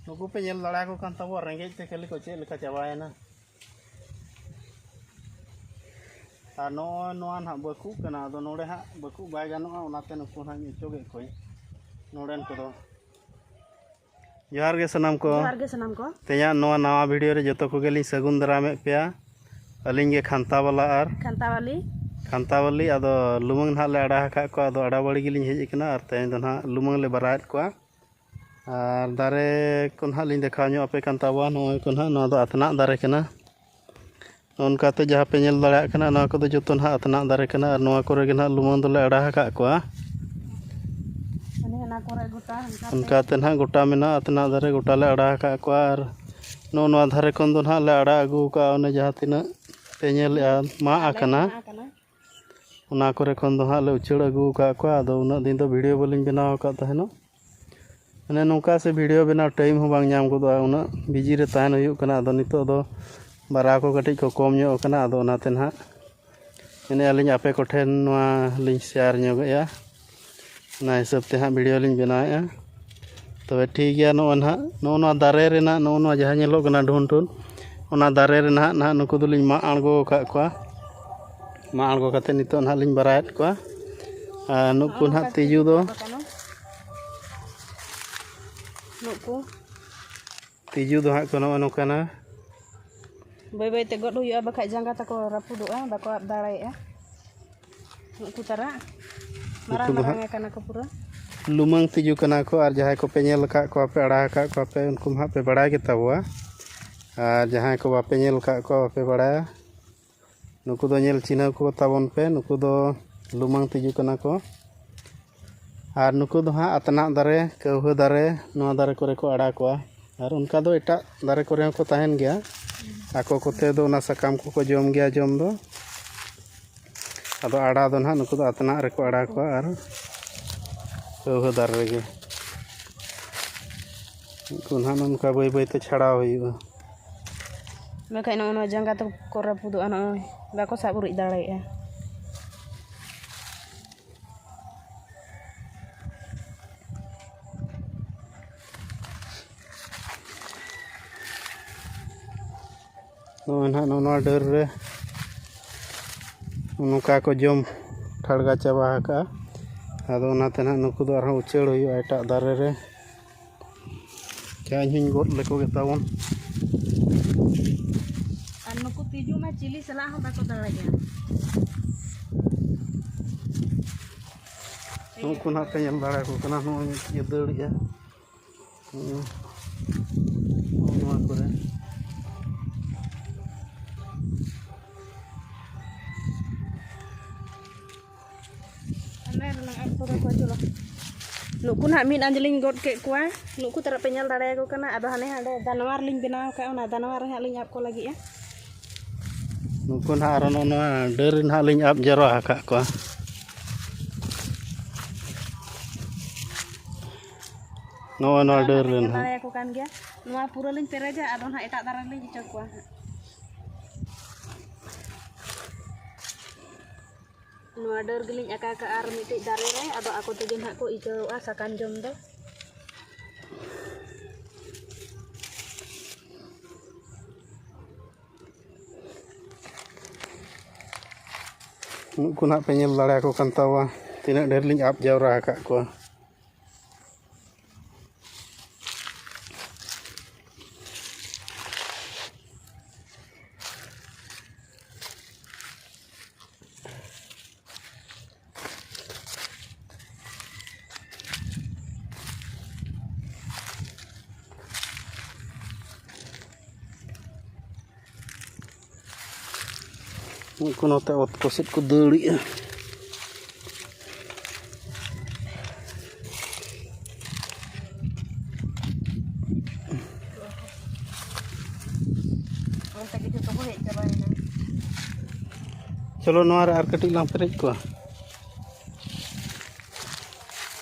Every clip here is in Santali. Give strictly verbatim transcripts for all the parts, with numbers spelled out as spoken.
ᱱᱩᱠᱩ ᱯᱮ ᱧᱮᱞ ᱫᱟᱲᱮᱭᱟᱠᱚ ᱠᱟᱱ ᱛᱟᱵᱚᱣᱟ, ᱨᱮᱸᱜᱮᱡ ᱛᱮ ᱠᱷᱟᱹᱞᱤ ᱠᱚ ᱪᱮᱫ ᱞᱮᱠᱟ ᱪᱟᱵᱟᱭᱮᱱᱟ᱾ ᱟᱨ ᱱᱚᱜᱼᱚᱭ ᱱᱚᱣᱟ ᱱᱟᱦᱟᱜ ᱵᱟᱹᱠᱩᱵ ᱠᱟᱱᱟ, ᱟᱫᱚ ᱱᱚᱰᱮ ᱦᱟᱸᱜ ᱵᱟᱹᱠᱩᱵ ᱵᱟᱭ ᱜᱟᱱᱚᱜᱼᱟ, ᱚᱱᱟᱛᱮ ᱱᱩᱠᱩ ᱱᱟᱦᱟᱜ ᱤᱧ ᱚᱪᱚᱜᱮᱫ ᱠᱚᱣᱟᱧ ᱱᱚᱰᱮᱱ ᱠᱚᱫᱚ᱾ ᱡᱚᱦᱟᱨ ᱜᱮ ᱥᱟᱱᱟᱢ ᱠᱚ᱾ ᱡᱚᱦᱟᱨ ᱜᱮ ᱥᱟᱱᱟᱢ ᱠᱚ᱾ ᱛᱮᱦᱮᱧᱟᱜ ᱱᱚᱣᱟ ᱱᱟᱣᱟ ᱵᱷᱤᱰᱤᱭᱳ ᱨᱮ ᱡᱚᱛᱚ ᱠᱚᱜᱮ ᱞᱤᱧ ᱥᱟᱹᱜᱩᱱ ᱫᱟᱨᱟᱢᱮᱫ ᱯᱮᱭᱟ᱾ ᱟᱹᱞᱤᱧ ᱜᱮ ᱠᱷᱟᱱᱛᱟ ᱵᱟᱞᱟ ᱟᱨ ᱠᱷᱟᱱᱛᱟᱣᱟᱞᱤ᱾ ᱠᱷᱟᱱᱛᱟᱵᱟᱞᱤ᱾ ᱟᱫᱚ ᱞᱩᱢᱟᱹᱝ ᱱᱟᱦᱟᱜ ᱞᱮ ᱟᱲᱟ ᱟᱠᱟᱫ ᱠᱚᱣᱟ, ᱟᱫᱚ ᱟᱲᱟ ᱵᱟᱲᱤ ᱜᱮᱞᱤᱧ ᱦᱮᱡ ᱟᱠᱟᱱᱟ ᱟᱨ ᱛᱮᱦᱮᱧ ᱫᱚ ᱱᱟᱦᱟᱜ ᱞᱩᱢᱟᱹᱝ ᱞᱮ ᱵᱟᱨᱟᱭᱮᱫ ᱠᱚᱣᱟ᱾ ᱟᱨ ᱫᱟᱨᱮ ᱠᱚ ᱱᱟᱦᱟᱜ ᱞᱤᱧ ᱫᱮᱠᱷᱟᱣ ᱧᱚᱜ ᱟᱯᱮ ᱠᱟᱱ ᱛᱟᱵᱚᱣᱟ᱾ ᱱᱚᱜᱼᱚᱭ ᱠᱚ ᱱᱟᱦᱟᱜ, ᱱᱚᱣᱟ ᱫᱚ ᱟᱛᱱᱟᱜ ᱫᱟᱨᱮ ᱠᱟᱱᱟ᱾ ᱱᱚᱜᱼᱚ ᱱᱚᱝᱠᱟ ᱛᱮ ᱡᱟᱦᱟᱸ ᱯᱮ ᱧᱮᱞ ᱫᱟᱲᱮᱭᱟᱜ ᱠᱟᱱᱟ, ᱱᱚᱣᱟ ᱠᱚᱫᱚ ᱡᱚᱛᱚ ᱱᱟᱦᱟᱜ ᱟᱛᱱᱟᱜ ᱫᱟᱨᱮ ᱠᱟᱱᱟ᱾ ᱟᱨ ᱱᱚᱣᱟ ᱠᱚᱨᱮ ᱜᱮ ᱱᱟᱦᱟᱜ ᱞᱩᱢᱟᱹᱝ ᱫᱚᱞᱮ ᱟᱲᱟ ᱟᱠᱟᱫ ᱠᱚᱣᱟ᱾ ᱢᱟᱱᱮ ᱚᱱᱟ ᱠᱚᱨᱮ ᱜᱚᱴᱟ ᱚᱱᱠᱟ ᱚᱱᱠᱟ ᱛᱮ ᱱᱟᱦᱟᱜ ᱜᱚᱴᱟ ᱢᱮᱱᱟᱜᱼᱟ, ᱟᱛᱱᱟᱜ ᱫᱟᱨᱮ ᱜᱚᱴᱟ ᱞᱮ ᱟᱲᱟ ᱟᱠᱟᱫ ᱠᱚᱣᱟ᱾ ᱟᱨ ᱱᱚᱜᱼᱚ ᱱᱚᱣᱟ ᱫᱷᱟᱨᱮ ᱠᱷᱚᱱ ᱫᱚ ᱱᱟᱦᱟᱜ ᱞᱮ ᱟᱲᱟ ᱟᱹᱜᱩ ᱟᱠᱟᱫᱼᱟ, ᱚᱱᱮ ᱡᱟᱦᱟᱸ ᱛᱤᱱᱟᱹᱜ ᱯᱮ ᱧᱮᱞᱮᱫᱼᱟ, ᱢᱟᱜ ᱟᱠᱟᱱᱟ᱾ ᱟᱠᱟᱱᱟ᱾ ᱚᱱᱟ ᱠᱚᱨᱮ ᱠᱷᱚᱱ ᱫᱚ ᱦᱟᱸᱜ ᱞᱮ ᱩᱪᱟᱹᱲ ᱟᱹᱜᱩ ᱟᱠᱟᱫ ᱠᱚᱣᱟ᱾ ᱟᱫᱚ ᱩᱱᱟᱹᱜ ᱫᱤᱱ ᱫᱚ ᱵᱷᱤᱰᱤᱭᱳ ᱵᱟᱹᱞᱤᱧ ᱵᱮᱱᱟᱣ ᱟᱠᱟᱫ ᱛᱟᱦᱮᱱᱚᱜ, ᱢᱟᱱᱮ ᱱᱚᱝᱠᱟ ᱥᱮ ᱵᱷᱤᱰᱤᱭᱳ ᱵᱮᱱᱟᱣ ᱴᱟᱭᱤᱢ ᱦᱚᱸ ᱵᱟᱝ ᱧᱟᱢ ᱜᱚᱫᱚᱜᱼᱟ, ᱩᱱᱟᱹᱜ ᱵᱤᱡᱤ ᱨᱮ ᱛᱟᱦᱮᱱ ᱦᱩᱭᱩᱜ ᱠᱟᱱᱟ᱾ ᱟᱫᱚ ᱱᱤᱛᱚᱜ ᱫᱚ ᱵᱟᱨᱟ ᱠᱚ ᱠᱟᱹᱴᱤᱡ ᱠᱚ ᱠᱚᱢ ᱧᱚᱜ ᱟᱠᱟᱱᱟ, ᱟᱫᱚ ᱚᱱᱟᱛᱮ ᱱᱟᱦᱟᱜ ᱢᱮᱱᱮᱫᱼᱟ ᱞᱤᱧ ᱟᱯᱮ ᱠᱚᱴᱷᱮᱱ ᱱᱚᱣᱟ ᱞᱤᱧ ᱥᱮᱭᱟᱨ ᱧᱚᱜᱮᱜᱼᱟ᱾ ᱚᱱᱟ ᱦᱤᱥᱟᱹᱵ ᱛᱮ ᱦᱟᱸᱜ ᱵᱷᱤᱰᱤᱭᱳ ᱞᱤᱧ ᱵᱮᱱᱟᱣᱮᱫᱼᱟ᱾ ᱛᱚᱵᱮ ᱴᱷᱤᱠ ᱜᱮᱭᱟ, ᱱᱚᱜᱼᱚᱭ ᱱᱟᱦᱟᱜ ᱱᱚᱜᱼᱚ ᱱᱚᱣᱟ ᱫᱟᱨᱮ ᱨᱮᱱᱟᱜ ᱱᱚᱜᱼᱚ ᱱᱚᱣᱟ ᱡᱟᱦᱟᱸ ᱧᱮᱞᱚᱜ ᱠᱟᱱᱟ ᱰᱷᱩᱱ ᱰᱷᱩᱱ, ᱚᱱᱟ ᱫᱟᱨᱮ ᱨᱮ ᱱᱟᱦᱟᱜ, ᱱᱟᱦᱟᱜ ᱱᱩᱠᱩ ᱫᱚᱞᱤᱧ ᱢᱟᱜ ᱟᱬᱜᱚ ᱟᱠᱟᱫ ᱠᱚᱣᱟ᱾ ᱢᱟᱜ ᱟᱬᱜᱚ ᱠᱟᱛᱮ ᱱᱤᱛᱚᱜ ᱱᱟᱦᱟᱜ ᱞᱤᱧ ᱵᱟᱨᱟᱭᱮᱫ ᱠᱚᱣᱟ᱾ ᱟᱨ ᱱᱩᱠᱩ ᱱᱟᱦᱟᱜ ᱛᱤᱡᱩ ᱫᱚ ᱱᱩᱠᱩ ᱛᱤᱡᱩ ᱫᱚ ᱦᱟᱸᱜ ᱠᱚ ᱱᱚᱜᱼᱚ ᱱᱚᱝᱠᱟᱱᱟ᱾ ᱵᱟᱹᱭ ᱵᱟᱹᱭ ᱛᱮ ᱜᱚᱫ ᱦᱩᱭᱩᱜᱼᱟ, ᱵᱟᱠᱷᱟᱡ ᱡᱟᱸᱜᱟ ᱛᱟᱠᱚ ᱨᱟᱹᱯᱩᱫᱚᱜᱼᱟ, ᱵᱟᱠᱚ ᱟᱵ ᱫᱟᱲᱮᱭᱟᱜᱼᱟ᱾ ᱩᱱᱠᱩ ᱛᱟᱨᱟ ᱢᱟᱨᱟᱝ ᱩᱱᱠᱩ ᱫᱚ ᱢᱟᱨᱟᱝ ᱦᱟᱸᱜ ᱟᱠᱟᱱᱟ ᱠᱚ ᱯᱩᱨᱟᱹ᱾ ᱞᱩᱢᱟᱹᱝ ᱛᱤᱡᱩ ᱠᱟᱱᱟ ᱠᱚ, ᱟᱨ ᱡᱟᱦᱟᱸᱭ ᱠᱚᱯᱮ ᱧᱮᱞ ᱟᱠᱟᱫ ᱠᱚᱣᱟ ᱯᱮ, ᱟᱲᱟ ᱟᱠᱟᱫ ᱠᱚᱣᱟ ᱯᱮ, ᱩᱱᱠᱩ ᱢᱟ ᱦᱟᱸᱜ ᱯᱮ ᱵᱟᱲᱟᱭ ᱜᱮᱛᱟ ᱵᱚᱣᱟ᱾ ᱟᱨ ᱡᱟᱦᱟᱸᱭ ᱠᱚ ᱵᱟᱯᱮ ᱧᱮᱞ ᱟᱠᱟᱫ ᱠᱚᱣᱟ, ᱵᱟᱯᱮ ᱵᱟᱲᱟᱭᱟ, ᱱᱩᱠᱩ ᱫᱚ ᱧᱮᱞ ᱪᱤᱱᱦᱟᱹᱣ ᱠᱚ ᱛᱟᱵᱚᱱ ᱯᱮ᱾ ᱱᱩᱠᱩ ᱫᱚ ᱞᱩᱢᱟᱹᱝ ᱛᱤᱡᱩ ᱠᱟᱱᱟ ᱠᱚ᱾ ᱟᱨ ᱱᱩᱠᱩ ᱫᱚ ᱦᱟᱸᱜ ᱟᱛᱱᱟᱜ ᱫᱟᱨᱮ, ᱠᱟᱹᱣᱦᱟᱹ ᱫᱟᱨᱮ, ᱱᱚᱣᱟ ᱫᱟᱨᱮ ᱠᱚᱨᱮ ᱠᱚ ᱟᱲᱟ ᱠᱚᱣᱟ᱾ ᱟᱨ ᱚᱱᱠᱟ ᱫᱚ ᱮᱴᱟᱜ ᱫᱟᱨᱮ ᱠᱚᱨᱮ ᱦᱚᱸᱠᱚ ᱛᱟᱦᱮᱱ ᱜᱮᱭᱟ᱾ ᱟᱠᱚ ᱠᱚᱛᱮ ᱫᱚ ᱚᱱᱟ ᱥᱟᱠᱟᱢ ᱠᱚᱠᱚ ᱡᱚᱢ ᱜᱮᱭᱟ ᱡᱚᱢ ᱫᱚ᱾ ᱟᱫᱚ ᱟᱲᱟ ᱫᱚ ᱱᱟᱦᱟᱜ ᱱᱩᱠᱩ ᱫᱚ ᱟᱛᱱᱟᱜ ᱨᱮᱠᱚ ᱟᱲᱟ ᱠᱚᱣᱟ ᱟᱨ ᱠᱟᱹᱣᱦᱟᱹ ᱫᱟᱨᱮ ᱨᱮᱜᱮ᱾ ᱩᱱᱠᱩ ᱱᱟᱦᱟᱜ ᱱᱚᱝᱠᱟ ᱵᱟᱹᱭ ᱵᱟᱹᱭ ᱛᱮ ᱪᱷᱟᱲᱟᱣ ᱦᱩᱭᱩᱜᱼᱟ᱾ ᱵᱟᱠᱷᱟᱡ ᱱᱚᱜᱼᱚ ᱱᱚᱣᱟ ᱡᱟᱸᱜᱟ ᱛᱟᱠᱚ ᱠᱚ ᱨᱟᱹᱯᱩᱫᱚᱜᱼᱟ, ᱱᱚᱜᱼᱚᱭ ᱵᱟᱠᱚ ᱥᱟᱵ ᱩᱨᱤᱡ ᱫᱟᱲᱮᱭᱟᱜᱼᱟ᱾ ᱱᱚᱜᱼᱚᱭ ᱱᱟᱦᱟᱜ ᱱᱚᱜᱼᱚ ᱱᱚᱣᱟ ᱰᱟᱹᱨ ᱨᱮ ᱱᱚᱝᱠᱟ ᱠᱚ ᱡᱚᱢ ᱴᱷᱟᱲᱜᱟ ᱪᱟᱵᱟ ᱟᱠᱟᱜᱼᱟ᱾ ᱟᱫᱚ ᱚᱱᱟᱛᱮ ᱱᱟᱦᱟᱜ ᱱᱩᱠᱩ ᱫᱚ ᱟᱨᱦᱚᱸ ᱩᱪᱟᱹᱲ ᱦᱩᱭᱩᱜᱼᱟ ᱮᱴᱟᱜ ᱫᱟᱨᱮ ᱨᱮ᱾ ᱟᱪᱪᱷᱟ, ᱤᱧ ᱦᱚᱧ ᱜᱚᱫ ᱞᱮᱠᱚ ᱜᱮ ᱛᱟᱵᱚᱱ᱾ ᱟᱨ ᱱᱩᱠᱩ ᱛᱤᱡᱩ ᱢᱟ ᱪᱤᱞᱤ ᱥᱟᱞᱟᱜ ᱦᱚᱸ ᱵᱟᱠᱚ ᱫᱟᱲᱮᱭᱟᱜᱼᱟ᱾ ᱱᱩᱠᱩ ᱱᱟᱦᱟᱜ ᱯᱮ ᱧᱮᱞ ᱫᱟᱲᱮᱭᱟᱠᱚ ᱠᱟᱱᱟ, ᱱᱚᱜᱼᱚᱭ ᱢᱤᱫᱴᱤᱡ ᱮ ᱫᱟᱹᱲᱮᱜᱼᱟ᱾ ᱦᱩᱸ᱾ ᱱᱚᱜᱼᱚ ᱱᱚᱣᱟ ᱠᱚᱨᱮ᱾ ᱱᱩᱠᱩ ᱱᱟᱦᱟᱜ ᱢᱤᱫ ᱟᱸᱡᱽ ᱞᱤᱧ ᱜᱚᱫ ᱠᱮᱫ ᱠᱚᱣᱟ᱾ ᱱᱩᱠᱩ ᱛᱟᱨᱟ ᱯᱮ ᱧᱮᱞ ᱫᱟᱲᱮᱭᱟᱠᱚ ᱠᱟᱱᱟ᱾ ᱟᱫᱚ ᱦᱟᱱᱮ ᱦᱟᱸᱰᱮ ᱫᱟᱱᱣᱟᱨ ᱞᱤᱧ ᱵᱮᱱᱟᱣ ᱟᱠᱟᱫᱼᱟ, ᱚᱱᱟ ᱫᱟᱱᱣᱟᱨ ᱨᱮ ᱦᱟᱸᱜ ᱞᱤᱧ ᱟᱵ ᱠᱚ ᱞᱟᱹᱜᱤᱫᱼᱟ᱾ ᱱᱩᱠᱩ ᱱᱟᱦᱟᱜ ᱟᱨᱚ ᱱᱚᱜᱼᱚ ᱱᱚᱣᱟ ᱰᱟᱹᱨ ᱨᱮ ᱱᱟᱦᱟᱜ ᱞᱤᱧ ᱟᱵ ᱡᱟᱣᱨᱟ ᱟᱠᱟᱫ ᱠᱚᱣᱟ᱾ ᱱᱚᱜᱼᱚ ᱱᱚᱣᱟ ᱰᱟᱹᱨ ᱨᱮ ᱧᱮᱞ ᱱᱟᱦᱟᱜ᱾ ᱫᱟᱲᱮᱭᱟᱠᱚ ᱠᱟᱱ ᱜᱮᱭᱟ᱾ ᱱᱚᱣᱟ ᱯᱩᱨᱟᱹ ᱞᱤᱧ ᱯᱮᱨᱮᱡᱟ, ᱟᱫᱚ ᱱᱟᱦᱟᱜ ᱮᱴᱟᱜ ᱫᱟᱨᱮ ᱨᱮᱞᱤᱧ ᱩᱪᱟᱹᱲ ᱠᱚᱣᱟ ᱦᱟᱸᱜ᱾ ᱱᱚᱣᱟ ᱰᱟᱹᱨ ᱜᱮᱞᱤᱧ ᱟᱠᱟ ᱠᱟᱜᱼᱟ ᱟᱨ ᱢᱤᱫᱴᱤᱡ ᱫᱟᱨᱮ ᱨᱮ, ᱟᱫᱚ ᱟᱠᱚ ᱛᱮᱜᱮ ᱱᱟᱦᱟᱜ ᱠᱚ ᱤᱪᱟᱹᱲᱚᱜᱼᱟ ᱥᱟᱠᱟᱢ ᱡᱚᱢ ᱫᱚ᱾ ᱱᱩᱠᱩ ᱱᱟᱦᱟᱜ ᱯᱮ ᱧᱮᱞ ᱫᱟᱲᱮᱭᱟᱠᱚ ᱠᱟᱱ ᱛᱟᱵᱚᱣᱟ, ᱛᱤᱱᱟᱹᱜ ᱰᱷᱮᱨ ᱞᱤᱧ ᱟᱵ ᱡᱟᱣᱨᱟ ᱟᱠᱟᱫ ᱠᱚᱣᱟ᱾ ᱩᱱᱠᱩ ᱱᱚᱛᱮ ᱚᱛ ᱠᱚ ᱥᱮᱫ ᱠᱚ ᱫᱟᱹᱲᱮᱜᱼᱟ᱾ ᱚᱱᱛᱮ ᱜᱮ ᱡᱚᱛᱚ ᱠᱚ ᱦᱮᱡ ᱪᱟᱵᱟᱭᱮᱱᱟ᱾ ᱪᱚᱞᱚ, ᱱᱚᱣᱟ ᱨᱮ ᱟᱨ ᱠᱟᱹᱴᱤᱡ ᱞᱟᱝ ᱯᱮᱨᱮᱡ ᱠᱚᱣᱟ᱾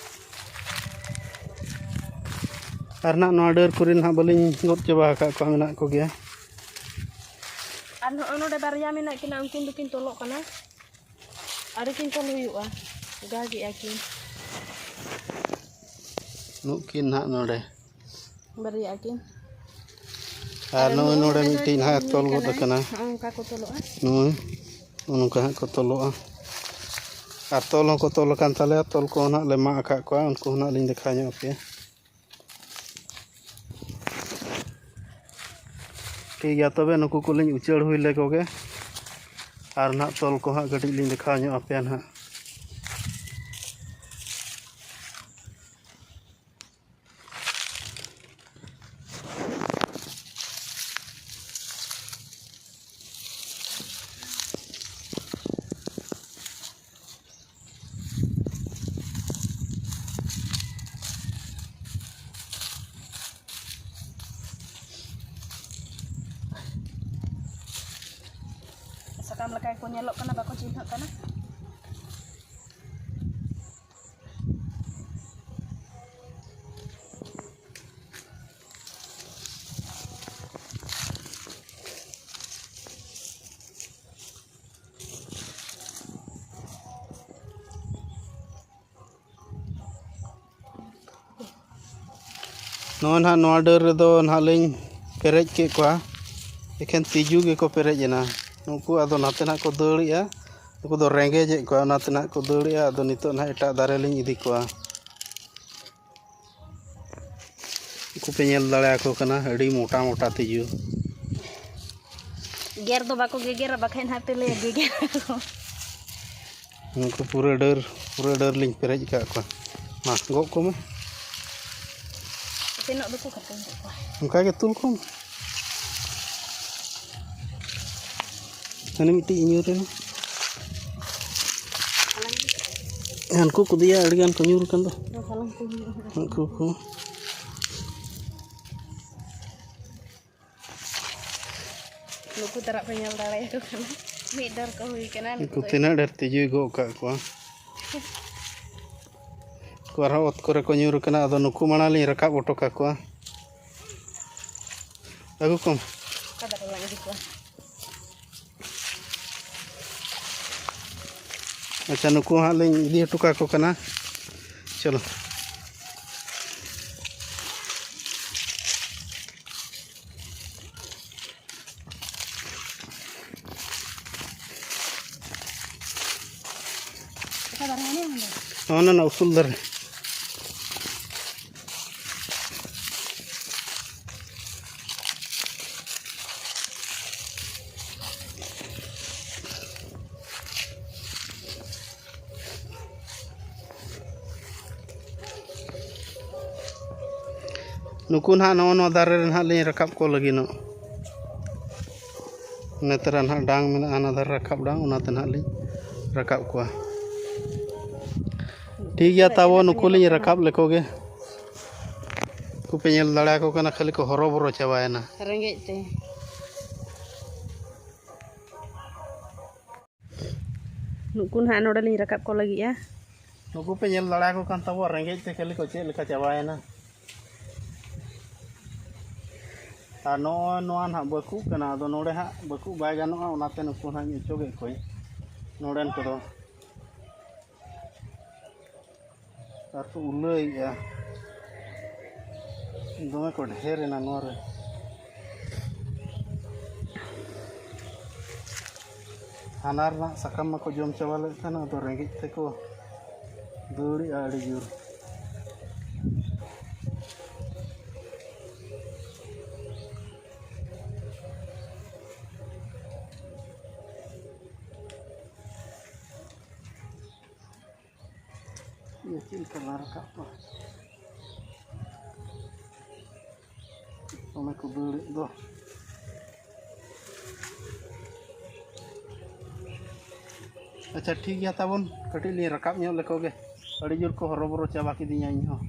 ᱟᱨ ᱱᱟᱜ ᱱᱚᱣᱟ ᱰᱟᱹᱨ ᱠᱚᱨᱮ ᱱᱟᱜ ᱵᱟᱹᱞᱤᱧ ᱜᱚᱫ ᱪᱟᱵᱟ ᱟᱠᱟᱫ ᱠᱚᱣᱟ, ᱢᱮᱱᱟᱜ ᱠᱚᱜᱮᱭᱟ᱾ ᱟᱨ ᱱᱚᱜᱼᱚᱭ ᱱᱚᱰᱮ ᱵᱟᱨᱭᱟ ᱢᱮᱱᱟᱜ ᱠᱤᱱᱟ, ᱩᱱᱠᱤᱱ ᱫᱚᱠᱤᱱ ᱛᱚᱞᱚᱜ ᱠᱟᱱᱟ᱾ ᱟᱹᱰᱤ ᱠᱤᱱ ᱛᱚᱞ ᱦᱩᱭᱩᱜᱼᱟ, ᱜᱟᱜᱮᱜᱼᱟ ᱠᱤᱱ᱾ ᱱᱩᱜ ᱠᱤᱱ ᱱᱟᱜ ᱱᱚᱰᱮ᱾ ᱵᱟᱨᱭᱟ ᱠᱤᱱ᱾ ᱟᱨ ᱱᱚᱜᱼᱚᱭ ᱱᱚᱰᱮ ᱢᱤᱫᱴᱤᱡ ᱱᱟᱦᱟᱜ ᱛᱚᱞ ᱜᱚᱫ ᱟᱠᱟᱱᱟ᱾ ᱱᱚᱜᱼᱚ ᱱᱚᱝᱠᱟ ᱠᱚ ᱛᱚᱞᱚᱜᱼᱟ᱾ ᱱᱚᱜᱼᱚᱭ ᱱᱚᱜᱼᱚ ᱱᱚᱝᱠᱟ ᱦᱟᱸᱜ ᱠᱚ ᱛᱚᱞᱚᱜᱼᱟ᱾ ᱟᱨ ᱛᱚᱞ ᱦᱚᱸᱠᱚ ᱛᱚᱞ ᱟᱠᱟᱱ ᱛᱟᱞᱮᱭᱟ, ᱛᱚᱞ ᱠᱚᱦᱚᱸ ᱱᱟᱦᱟᱜ ᱞᱮ ᱢᱟᱜ ᱟᱠᱟᱫ ᱠᱚᱣᱟ, ᱩᱱᱠᱩ ᱦᱚᱸ ᱱᱟᱦᱟᱜ ᱞᱤᱧ ᱫᱮᱠᱷᱟᱣ ᱧᱚᱜ ᱟᱯᱮᱭᱟ᱾ ᱴᱷᱤᱠ ᱜᱮᱭᱟ, ᱛᱚᱵᱮ ᱱᱩᱠᱩ ᱠᱚᱞᱤᱧ ᱩᱪᱟᱹᱲ ᱦᱩᱭ ᱞᱮᱠᱚ ᱜᱮ, ᱟᱨ ᱱᱟᱦᱟᱜ ᱛᱚᱞ ᱠᱚ ᱦᱟᱸᱜ ᱠᱟᱹᱴᱤᱡ ᱞᱤᱧ ᱫᱮᱠᱷᱟᱣ ᱧᱚᱜ ᱟᱯᱮᱭᱟ ᱱᱟᱦᱟᱜ᱾ ᱥᱟᱠᱟᱢ ᱞᱮᱠᱟ ᱜᱮᱠᱚ ᱧᱮᱞᱚᱜ ᱠᱟᱱᱟ, ᱵᱟᱠᱚ ᱪᱤᱱᱦᱟᱹᱜ ᱠᱟᱱᱟ᱾ ᱱᱚᱜᱼᱚᱭ ᱱᱟᱦᱟᱜ ᱱᱚᱣᱟ ᱰᱟᱹᱨ ᱨᱮᱫᱚ ᱱᱟᱦᱟᱜ ᱞᱤᱧ ᱯᱮᱨᱮᱡ ᱠᱮᱫ ᱠᱚᱣᱟ, ᱮᱠᱷᱮᱱ ᱛᱤᱡᱩ ᱜᱮᱠᱚ ᱯᱮᱨᱮᱡ ᱮᱱᱟ᱾ ᱱᱩᱠᱩ ᱟᱫᱚ ᱱᱟᱛᱮ ᱱᱟᱦᱟᱜ ᱠᱚ ᱫᱟᱹᱲᱮᱜᱼᱟ, ᱱᱩᱠᱩ ᱫᱚ ᱨᱮᱸᱜᱮᱡᱮᱫ ᱠᱚᱣᱟ, ᱚᱱᱟᱛᱮ ᱱᱟᱦᱟᱜ ᱠᱚ ᱫᱟᱹᱲᱮᱜᱼᱟ᱾ ᱟᱫᱚ ᱱᱤᱛᱚᱜ ᱱᱟᱦᱟᱜ ᱮᱴᱟᱜ ᱫᱟᱨᱮ ᱞᱤᱧ ᱤᱫᱤ ᱠᱚᱣᱟ᱾ ᱩᱱᱠᱩ ᱯᱮ ᱧᱮᱞ ᱫᱟᱲᱮᱭᱟᱠᱚ ᱠᱟᱱᱟ, ᱟᱹᱰᱤ ᱢᱚᱴᱟ ᱢᱚᱴᱟ ᱛᱤᱡᱩ᱾ ᱜᱮᱨ ᱫᱚ ᱵᱟᱠᱚ ᱜᱮᱜᱮᱨᱟ, ᱵᱟᱠᱷᱟᱡ ᱱᱟᱦᱟᱜ ᱯᱮ ᱞᱟᱹᱭᱟ ᱜᱮᱜᱮᱨ ᱟᱠᱚ᱾ ᱩᱱᱠᱩ ᱯᱩᱨᱟᱹ ᱰᱟᱹᱨ, ᱯᱩᱨᱟᱹ ᱰᱟᱹᱨ ᱞᱤᱧ ᱯᱮᱨᱮᱡ ᱟᱠᱟᱫ ᱠᱚᱣᱟ᱾ ᱢᱟ, ᱜᱚᱜ ᱠᱚᱢᱮ᱾ ᱛᱤᱱᱟᱹᱜ ᱫᱚᱠᱚ ᱠᱟᱹᱴᱩᱧ ᱠᱮᱫ ᱠᱚᱣᱟ᱾ ᱚᱱᱠᱟ ᱜᱮ ᱛᱩᱞ ᱠᱚᱢ᱾ ᱦᱟᱱᱮ ᱢᱤᱫᱴᱤᱡ ᱧᱩᱨ ᱮᱱᱟ᱾ ᱦᱟᱱᱠᱩ ᱠᱚ ᱫᱮᱭᱟ ᱟᱹᱰᱤᱜᱟᱱ ᱠᱚ ᱧᱩᱨ ᱟᱠᱟᱱ ᱫᱚ᱾ ᱦᱟᱞᱟᱝ ᱠᱚ ᱦᱩᱭᱩᱜᱼᱟ᱾ ᱩᱱᱠᱩ ᱠᱚ᱾ ᱱᱩᱠᱩ ᱛᱟᱨᱟᱜ ᱯᱮ ᱧᱮᱞ ᱫᱟᱲᱮᱭᱟᱠᱚ ᱠᱟᱱᱟ, ᱢᱤᱫ ᱰᱟᱹᱨ ᱠᱚ ᱦᱩᱭ ᱠᱟᱱᱟ᱾ ᱱᱩᱠᱩ ᱱᱩᱠᱩ ᱫᱚ ᱛᱤᱱᱟᱹᱜ ᱰᱷᱮᱨ ᱛᱤᱡᱩᱭ ᱜᱚᱜ ᱠᱟᱜ ᱠᱚᱣᱟ᱾ ᱩᱱᱠᱩ ᱟᱨᱦᱚᱸ ᱚᱛ ᱠᱚᱨᱮ ᱠᱚ ᱧᱩᱨ ᱠᱟᱱᱟ, ᱟᱫᱚ ᱱᱩᱠᱩ ᱢᱟᱲᱟᱝ ᱞᱤᱧ ᱨᱟᱠᱟᱵ ᱦᱚᱴᱚ ᱠᱟᱠᱚᱣᱟ᱾ ᱟᱹᱜᱩ ᱠᱚᱢ᱾ ᱚᱠᱟ ᱫᱟᱨᱮ ᱞᱟᱝ ᱤᱫᱤ ᱠᱚᱣᱟ? ᱟᱪᱪᱷᱟ, ᱱᱩᱠᱩ ᱦᱟᱸᱜ ᱞᱤᱧ ᱤᱫᱤ ᱦᱚᱴᱚ ᱠᱟᱠᱚ ᱠᱟᱱᱟ᱾ ᱪᱚᱞᱚ᱾ ᱚᱱᱟ ᱚᱱᱟ ᱩᱥᱩᱞ ᱫᱟᱨᱮ᱾ ᱱᱩᱠᱩ ᱱᱟᱦᱟᱜ ᱱᱚᱜᱼᱚ ᱱᱚᱣᱟ ᱫᱟᱨᱮ ᱨᱮ ᱱᱟᱦᱟᱜ ᱞᱤᱧ ᱨᱟᱠᱟᱵ ᱠᱚ ᱞᱟᱹᱜᱤᱫᱚᱜ᱾ ᱱᱚᱛᱮ ᱨᱮ ᱱᱟᱦᱟᱜ ᱰᱟᱝ ᱢᱮᱱᱟᱜᱼᱟ, ᱦᱟᱱᱟ ᱫᱷᱟᱨᱮ ᱨᱟᱠᱟᱵ ᱰᱟᱝ, ᱚᱱᱟᱛᱮ ᱱᱟᱦᱟᱜ ᱞᱤᱧ ᱨᱟᱠᱟᱵ ᱠᱚᱣᱟ᱾ ᱴᱷᱤᱠ ᱜᱮᱭᱟ, ᱛᱟᱵᱚ ᱱᱩᱠᱩ ᱞᱤᱧ ᱨᱟᱠᱟᱵ ᱞᱮᱠᱚ ᱜᱮ᱾ ᱩᱱᱠᱩ ᱯᱮ ᱧᱮᱞ ᱫᱟᱲᱮᱭᱟᱠᱚ ᱠᱟᱱᱟ, ᱠᱷᱟᱹᱞᱤ ᱠᱚ ᱦᱚᱨᱚᱵᱚᱨᱚ ᱪᱟᱵᱟᱭᱮᱱᱟ᱾ ᱨᱮᱸᱜᱮᱡ ᱛᱮ᱾ ᱱᱩᱠᱩ ᱱᱟᱦᱟᱜ ᱱᱚᱰᱮ ᱞᱤᱧ ᱨᱟᱠᱟᱵ ᱠᱚ ᱞᱟᱹᱜᱤᱫᱼᱟ᱾ ᱱᱩᱠᱩ ᱯᱮ ᱧᱮᱞ ᱫᱟᱲᱮᱭᱟᱠᱚ ᱠᱟᱱ ᱛᱟᱵᱚᱣᱟ, ᱨᱮᱸᱜᱮᱡ ᱛᱮ ᱠᱷᱟᱹᱞᱤ ᱠᱚ ᱪᱮᱫ ᱞᱮᱠᱟ ᱪᱟᱵᱟᱭᱮᱱᱟ᱾ ᱟᱨ ᱱᱚᱜᱼᱚᱭ ᱱᱚᱣᱟ ᱱᱟᱦᱟᱜ ᱵᱟᱹᱠᱩᱜ ᱠᱟᱱᱟ, ᱟᱫᱚ ᱱᱚᱰᱮ ᱦᱟᱸᱜ ᱵᱟᱹᱠᱩᱜ ᱵᱟᱭ ᱜᱟᱱᱚᱜᱼᱟ, ᱚᱱᱟᱛᱮ ᱱᱩᱠᱩ ᱱᱟᱦᱟᱜ ᱤᱧ ᱚᱪᱚᱜᱮᱫ ᱠᱚᱣᱟᱧ ᱱᱚᱰᱮᱱ ᱠᱚᱫᱚ᱾ ᱟᱨ ᱠᱚ ᱩᱞᱟᱹᱭᱮᱜᱼᱟ, ᱫᱚᱢᱮ ᱠᱚ ᱰᱷᱮᱨ ᱮᱱᱟ ᱱᱚᱣᱟ ᱨᱮ᱾ ᱦᱟᱱᱟ ᱨᱮᱱᱟᱜ ᱥᱟᱠᱟᱢ ᱢᱟᱠᱚ ᱡᱚᱢ ᱪᱟᱵᱟ ᱞᱮᱫ ᱠᱷᱟᱱ, ᱟᱫᱚ ᱨᱮᱸᱜᱮᱡ ᱛᱮᱠᱚ ᱫᱟᱹᱲᱮᱜᱼᱟ ᱟᱹᱰᱤ ᱡᱳᱨ᱾ ᱤᱭᱟᱹ ᱪᱮᱫ ᱞᱮᱠᱟ ᱞᱟᱝ ᱨᱟᱠᱟᱵ ᱠᱚᱣᱟ? ᱫᱚᱢᱮ ᱠᱚ ᱫᱟᱹᱲᱮᱫ ᱫᱚ᱾ ᱟᱪᱪᱷᱟ, ᱴᱷᱤᱠ ᱜᱮᱭᱟ ᱛᱟᱵᱚᱱ, ᱠᱟᱹᱴᱤᱡ ᱞᱤᱧ ᱨᱟᱠᱟᱵ ᱧᱚᱜ ᱞᱮᱠᱚ ᱜᱮ᱾ ᱟᱹᱰᱤ ᱡᱳᱨ ᱠᱚ ᱦᱚᱨᱚᱵᱚᱨᱚ ᱪᱟᱵᱟ ᱠᱤᱫᱤᱧᱟ ᱤᱧ ᱦᱚᱸ᱾